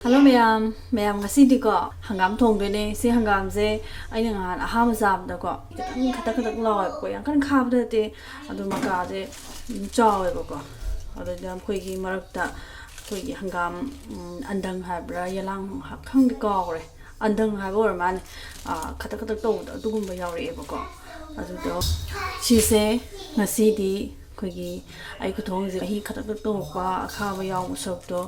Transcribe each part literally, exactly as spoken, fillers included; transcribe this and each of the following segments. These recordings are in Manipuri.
ꯍꯜꯂꯣ ꯃꯌꯥꯝ, ꯃꯌꯥꯝ ꯉꯁꯤꯗꯤꯀꯣ ꯍꯪꯒꯥꯝ ꯊꯣꯡꯗꯣꯏꯅꯦ꯫ ꯁꯤ ꯍꯪꯒꯥꯝꯁꯦ ꯑꯩꯅ ꯉꯍꯥꯟ ꯑꯍꯥꯟꯕ ꯆꯥꯕꯗꯀꯣ ꯈꯤꯇꯪ ꯈꯇꯛ ꯈꯇꯛ ꯂꯥꯎꯋꯦꯕꯀꯣ, ꯌꯥꯝ ꯀꯟꯅ ꯈꯥꯕ ꯅꯠꯇꯦ, ꯑꯗꯨ ꯃꯀꯥꯁꯦ ꯑꯗꯨꯝ ꯆꯥꯎꯋꯦꯕꯀꯣ꯫ ꯑꯗꯨꯗ ꯑꯩꯈꯣꯏꯒꯤ ꯃꯔꯛꯇ ꯑꯩꯈꯣꯏꯒꯤ ꯍꯪꯒꯥꯝ, ꯎꯝ, ꯑꯟꯗꯪ ꯍꯥꯏꯕ꯭ꯔꯥ, ꯌꯦꯂꯥꯡ ꯍꯥꯏꯕ, ꯈꯪꯗꯦ, ꯀꯥꯎꯈ꯭ꯔꯦ꯫ ꯑꯟꯗꯪ ꯍꯥꯏꯕ ꯑꯣꯏꯔ ꯃꯥꯜꯂꯦ꯫ ꯑꯥ, ꯈꯇꯛ ꯈꯇꯛ ꯇꯧꯕꯗꯣ ꯑꯗꯨꯒꯨꯝꯕ ꯌꯥꯎꯔꯛꯑꯦꯕꯀꯣ꯫ ꯑꯗꯨꯗꯣ ꯁꯤꯁꯦ ꯉꯁꯤꯗꯤ ꯑꯩꯈꯣꯏꯒꯤ ꯑꯩ ꯈꯨꯊꯣꯡꯁꯦ ꯃꯍꯤ ꯈꯇꯛ ꯈꯇꯛ ꯇꯧꯔꯛꯄ ꯑꯈꯥꯕ ꯌꯥꯎꯕ ꯁꯔꯨꯛꯇꯣ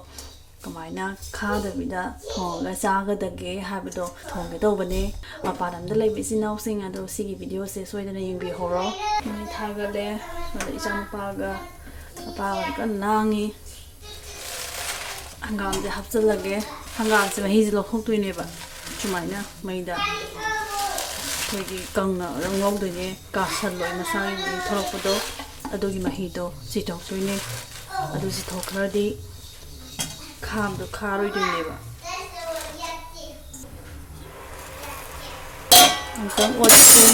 ꯀꯃꯥꯏꯅ ꯈꯥꯗꯕꯤꯗ ꯊꯣꯡꯉꯒ ꯆꯥꯒꯗꯒꯦ ꯍꯥꯏꯕꯗꯣ ꯊꯣꯡꯒꯦ ꯇꯧꯕꯅꯦ꯫ ꯃꯄꯥꯟ ꯂꯝꯗ ꯂꯩꯕ ꯏꯆꯤꯟ ꯏꯅꯥꯎꯁꯤꯡ ꯑꯗꯣ ꯁꯤꯒꯤ ꯚꯤꯗꯤꯑꯣꯁꯦ ꯁꯣꯏꯗꯅ ꯌꯦꯡꯕꯤꯍꯧꯔꯣ꯫ ꯃꯩ ꯊꯥꯒꯠꯂꯦ꯫ ꯑꯗ ꯏꯆꯥꯅꯨꯄꯥꯒ ꯃꯄꯥꯒ ꯀꯟꯅ ꯂꯥꯡꯉꯤ꯫ ꯍꯪꯒꯥꯝꯁꯦ ꯍꯥꯞꯆꯤꯜꯂꯒꯦ꯫ ꯍꯪꯒꯥꯝꯁꯦ ꯃꯍꯤꯁꯦ ꯂꯧꯊꯣꯛꯇꯣꯏꯅꯦꯕ꯫ ꯁꯨꯃꯥꯏꯅ ꯃꯩꯗ ꯑꯩꯈꯣꯏꯒꯤ ꯀꯪꯅ ꯑꯗꯨꯝ ꯉꯧꯗꯣꯏꯅꯦ꯫ ꯀꯥꯁꯜꯂꯣꯏ, ꯃꯁꯥꯒꯤ ꯃꯍꯤ ꯊꯣꯛꯂꯛꯄꯗꯣ ꯑꯗꯨꯒꯤ ꯃꯍꯤꯗꯣ ꯆꯤꯊꯣꯛꯇꯣꯏꯅꯦ꯫ ꯑꯗꯨ ꯆꯤꯊꯣꯛꯈ꯭ꯔꯗꯤ ꯈꯥꯕꯗꯣ ꯈꯥꯔꯣꯏꯗꯣꯏꯅꯦꯕ꯫ ꯑꯃꯨꯛꯇꯪ ꯑꯣꯠꯁꯦ꯫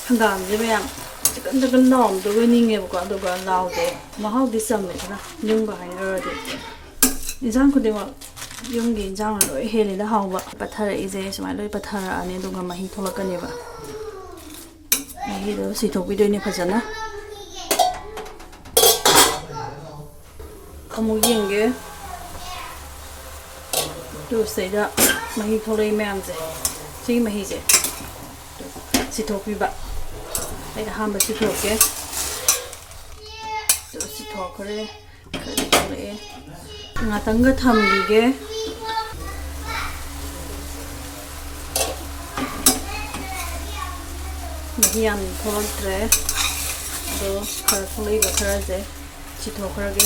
ꯍꯪꯒꯥꯝꯁꯦ ꯃꯌꯥꯝ ꯆꯤꯛꯀꯟ ꯆꯤꯛꯀꯟ ꯂꯥꯎꯔꯝꯗꯣꯏ ꯅꯤꯡꯉꯦꯕꯀꯣ, ꯑꯗꯨꯒ ꯂꯥꯎꯗꯦ꯫ ꯃꯍꯥꯎꯗꯤ ꯆꯝꯃꯦ ꯈꯔ, ꯌꯨꯝꯒ ꯍꯥꯏꯅꯔꯨꯔꯗꯤ꯫ ꯏꯟꯁꯥꯡ ꯈꯨꯗꯤꯡꯃꯛ ꯌꯨꯝꯒꯤ ꯏꯟꯁꯥꯡꯅ ꯂꯣꯏ ꯍꯦꯜꯂꯤꯗ ꯍꯥꯎꯕ꯫ ꯄꯠꯊꯔꯛꯏꯁꯦ ꯁꯨꯃꯥꯏꯅ ꯂꯣꯏ ꯄꯠꯊꯔꯛꯑꯅꯤ, ꯑꯗꯨꯒ ꯃꯍꯤ ꯊꯣꯛꯂꯛꯀꯅꯦꯕ꯫ ꯃꯍꯤꯗꯣ ꯁꯤꯊꯣꯛꯄꯤꯗꯣꯏꯅꯦ ꯐꯖꯅ꯫ ꯑꯃꯨꯛ ꯌꯦꯡꯒꯦ꯫ ꯑꯗꯨ ꯁꯤꯗꯩꯗ ꯃꯍꯤ ꯊꯣꯛꯂꯛꯏ ꯃꯌꯥꯝꯁꯦ, ꯁꯤꯒꯤ ꯃꯍꯤꯁꯦ ꯁꯤꯊꯣꯛꯄꯤꯕ꯫ ꯑꯩ ꯑꯍꯥꯟꯕ ꯁꯤꯊꯣꯛꯀꯦ꯫ ꯑꯗꯨ ꯁꯤꯊꯣꯛꯈ꯭ꯔꯦ꯫ ꯈꯔꯗꯤ ꯊꯣꯛꯂꯛꯑꯦ꯫ ꯉꯥꯛꯇꯪꯒ ꯊꯝꯈꯤꯒꯦ꯫ ꯃꯍꯤ ꯌꯥꯝ ꯊꯣꯛꯂꯛꯇ꯭ꯔꯦ꯫ ꯑꯗꯣ ꯈꯔ ꯊꯣꯛꯂꯛꯏꯕ ꯈꯔꯁꯦ ꯁꯤꯊꯣꯛꯈ꯭ꯔꯒꯦ꯫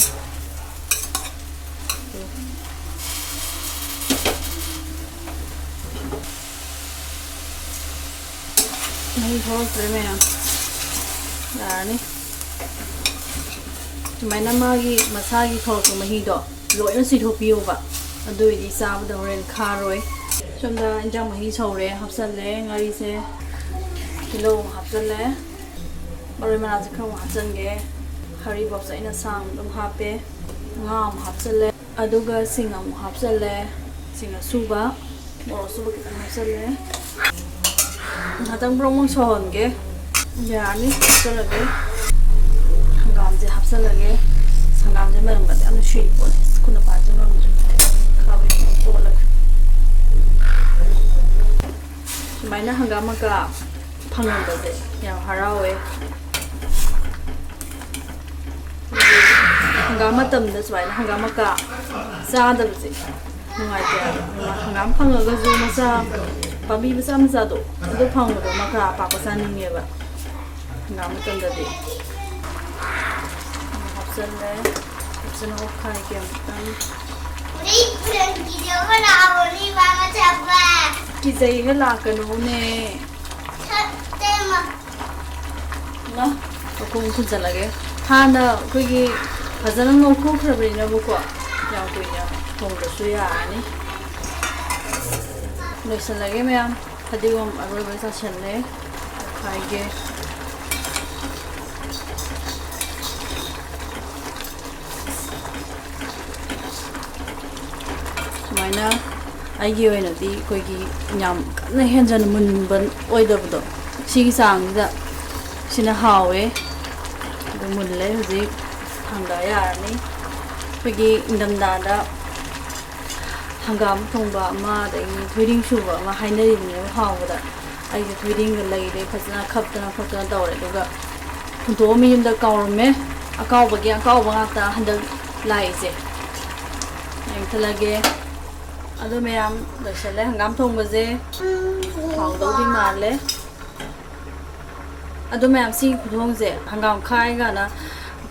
ꯃꯍꯤ ꯊꯣꯛꯂꯛꯇ꯭ꯔꯦ ꯃꯌꯥꯝ꯫ ꯌꯥꯔꯅꯤ꯫ ꯁꯨꯃꯥꯏꯅ ꯃꯥꯒꯤ ꯃꯁꯥꯒꯤ ꯊꯣꯛꯂꯛꯄ ꯃꯍꯤꯗꯣ ꯂꯣꯏꯅ ꯆꯤꯊꯣꯛꯄꯤꯌꯣꯕ꯫ ꯑꯗꯨ ꯑꯣꯏꯗꯤ ꯆꯥꯕꯗ ꯍꯣꯔꯦꯟ ꯈꯥꯔꯣꯏ꯫ ꯁꯣꯝꯗ ꯏꯟꯖꯥꯡ ꯃꯍꯤ ꯁꯧꯔꯦ, ꯍꯥꯞꯆꯜꯂꯦ꯫ ꯉꯥꯔꯤꯁꯦ ꯇꯤꯜꯍꯧ ꯑꯃ ꯍꯥꯞꯆꯜꯂꯦ꯫ ꯃꯔꯣꯏ ꯃꯔꯥꯡꯁꯦ ꯈꯔ ꯑꯃꯨꯛ ꯍꯥꯞꯆꯤꯟꯒꯦ꯫ ꯍꯔꯤꯕꯣꯞꯁꯦ ꯑꯩꯅ ꯁꯥꯡ ꯑꯗꯨꯝ ꯍꯥꯞꯄꯦ꯫ ꯉꯥ ꯑꯃꯨꯛ ꯍꯥꯞꯆꯜꯂꯦ꯫ ꯑꯗꯨꯒ ꯁꯤꯡ ꯑꯃꯨꯛ ꯍꯥꯞꯆꯜꯂꯦ꯫ ꯁꯤꯡ ꯑꯁꯨꯕ, ꯃꯣꯔꯣꯛ ꯑꯁꯨꯕ ꯈꯤꯇꯪ ꯍꯥꯞꯆꯜꯂꯦ꯫ ꯉꯥꯛꯇꯪ ꯕ꯭ꯔꯣꯡ ꯕ꯭ꯔꯣꯡ ꯁꯧꯍꯟꯒꯦ꯫ ꯌꯥꯔꯅꯤ, ꯍꯥꯞꯆꯜꯂꯒꯦ꯫ ꯍꯪꯒꯥꯝꯁꯦ ꯍꯥꯞꯆꯜꯂꯒꯦ꯫ ꯍꯪꯒꯥꯝꯁꯦ ꯃꯅꯝꯒꯗꯤ ꯌꯥꯝ ꯅꯨꯡꯁꯤꯔꯤ ꯄꯣꯠꯅꯤ꯫ ꯈꯨꯠꯅ ꯄꯥꯏꯕꯁꯨ ꯉꯝꯗ꯭ꯔꯦ꯫ ꯈꯥꯕꯩ ꯇꯣꯠꯂꯒꯦ꯫ ꯁꯨꯃꯥꯏꯅ ꯍꯪꯒꯥꯝ ꯃꯀꯥ ꯐꯪꯉꯝꯕꯁꯦ ꯌꯥꯝ ꯍꯔꯥꯎꯋꯦ꯫ ꯍꯪꯒꯥꯝ ꯃꯇꯝꯗ ꯁꯨꯃꯥꯏꯅ ꯍꯪꯒꯥꯝ ꯃꯀꯥ ꯆꯥꯗꯕꯁꯦ ꯅꯨꯡꯉꯥꯏꯇꯦ ꯍꯥꯏꯕ꯫ ꯍꯪꯒꯥꯝ ꯐꯪꯉꯒꯁꯨ ꯃꯆꯥ, ꯄꯥꯝꯕꯤ ꯃꯆꯥ ꯃꯆꯥꯗꯣ, ꯑꯗꯨ ꯐꯪꯕꯗꯣ ꯃꯀꯥ ꯑꯄꯥꯛꯄ ꯆꯥꯅꯤꯡꯉꯦꯕ ꯍꯪꯒꯥꯝ ꯃꯇꯝꯗꯗꯤ꯫ ꯍꯥꯞꯆꯜꯂꯦ꯫ ꯐꯖꯅ ꯑꯣꯠꯈꯥꯏꯒꯦ ꯑꯃꯨꯛꯇꯪ꯫ ꯎꯔꯤ ꯐꯨꯔꯪꯒꯤꯗꯤ ꯑꯃ ꯂꯥꯛꯑꯣꯅꯤ, ꯃꯥ ꯃꯆꯥ ꯄꯥ꯫ ꯀꯤꯖꯩꯍꯦ, ꯂꯥꯛꯀꯅꯨꯅꯦ꯫ ꯁꯠꯇꯦꯃ꯫ ꯏꯃꯥ, ꯃꯈꯣꯡ ꯊꯤꯟꯖꯜꯂꯒꯦ꯫ ꯍꯥꯟꯅ ꯑꯩꯈꯣꯏꯒꯤ ꯐꯖꯅ ꯉꯧꯊꯣꯛꯈ꯭ꯔꯕꯅꯤꯅꯕꯀꯣ, ꯌꯥꯝ ꯀꯨꯏꯅ ꯊꯣꯡꯗ꯭ꯔꯁꯨ ꯌꯥꯔꯅꯤ꯫ ꯂꯣꯏꯁꯤꯜꯂꯒꯦ ꯃꯌꯥꯝ꯫ ꯐꯗꯤꯒꯣꯝ ꯑꯔꯣꯏꯕ ꯆꯥꯏꯁꯜꯂꯦ꯫ ꯇꯣꯠꯈꯥꯏꯒꯦ꯫ ꯁꯨꯃꯥꯏꯅ ꯑꯩꯒꯤ ꯑꯣꯏꯅꯗꯤ ꯑꯩꯈꯣꯏꯒꯤ ꯌꯥꯝ ꯀꯟꯅ ꯍꯦꯟꯖꯟꯅ ꯃꯨꯟꯕ ꯑꯣꯏꯗꯕꯗꯣ, ꯁꯤꯒꯤ ꯆꯥꯡꯁꯤꯗ ꯁꯤꯅ ꯍꯥꯎꯋꯦ꯫ ꯑꯗꯨ ꯃꯨꯜꯂꯦ, ꯍꯧꯖꯤꯛ ꯊꯥꯡꯗ ꯌꯥꯔꯅꯤ꯫ ꯑꯩꯈꯣꯏꯒꯤ ꯏꯪꯊꯝꯊꯥꯗ ꯍꯪꯒꯥꯝ ꯊꯣꯡꯕ ꯑꯃ, ꯑꯗꯒꯤ ꯊꯣꯏꯗꯤꯡ ꯁꯨꯕ ꯑꯃ ꯍꯥꯏꯅꯔꯤꯕꯅꯦꯕ ꯍꯥꯎꯕꯗ꯫ ꯑꯩꯁꯦ ꯊꯣꯏꯗꯤꯡꯒ ꯂꯩꯔꯦ, ꯐꯖꯅ ꯈꯞꯇꯅ ꯈꯣꯠꯇꯅ ꯇꯧꯔꯦ꯫ ꯑꯗꯨꯒ ꯍꯨꯟꯗꯣꯛꯑꯝꯃꯤ, ꯌꯨꯝꯗ ꯀꯥꯎꯔꯝꯃꯦ꯫ ꯑꯀꯥꯎꯕꯒꯤ ꯑꯀꯥꯎꯕ ꯉꯥꯛꯇ ꯍꯟꯗꯛ ꯂꯥꯛꯏꯁꯦ꯫ ꯌꯦꯡꯊꯠꯂꯒꯦ꯫ ꯑꯗꯣ ꯃꯌꯥꯝ, ꯂꯣꯏꯁꯤꯜꯂꯦ ꯍꯪꯒꯥꯝ ꯊꯣꯡꯕꯁꯦ꯫ ꯍꯥꯎꯗꯧꯗꯤ ꯃꯥꯜꯂꯦ꯫ ꯑꯗꯣ ꯃꯌꯥꯝ, ꯁꯤꯒꯤ ꯈꯨꯊꯣꯡꯁꯦ, ꯍꯪꯒꯥꯝ ꯈꯥꯏ ꯀꯥꯏꯅ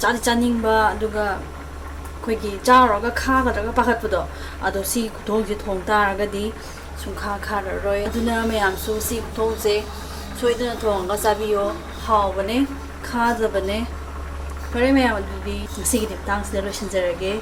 ꯆꯥꯗꯤ ꯆꯥꯅꯤꯡꯕ, ꯑꯗꯨꯒ ꯑꯩꯈꯣꯏꯒꯤ ꯆꯥꯔꯨꯔꯒ ꯈꯥꯒꯗ꯭ꯔꯒ ꯄꯥꯈꯠꯄꯗꯣ, ꯑꯗꯣ ꯁꯤꯒꯤ ꯈꯨꯊꯣꯡꯁꯦ ꯊꯣꯡ ꯇꯥꯔꯒꯗꯤ ꯁꯨꯡꯈꯥ ꯈꯥꯔꯔꯣꯏ꯫ ꯑꯗꯨꯅ ꯃꯌꯥꯝꯁꯨ ꯁꯤ ꯈꯨꯊꯣꯡꯁꯦ ꯁꯣꯏꯗꯅ ꯊꯣꯡꯉꯒ ꯆꯥꯕꯤꯌꯣ꯫ ꯍꯥꯎꯕꯅꯦ, ꯈꯥꯗꯕꯅꯦ꯫ ꯐꯔꯦ ꯃꯌꯥꯝ, ꯑꯗꯨꯗꯤ ꯉꯁꯤꯒꯤꯗꯤ ꯃꯇꯥꯡꯁꯤꯗ ꯂꯣꯏꯁꯤꯟꯖꯔꯒꯦ꯫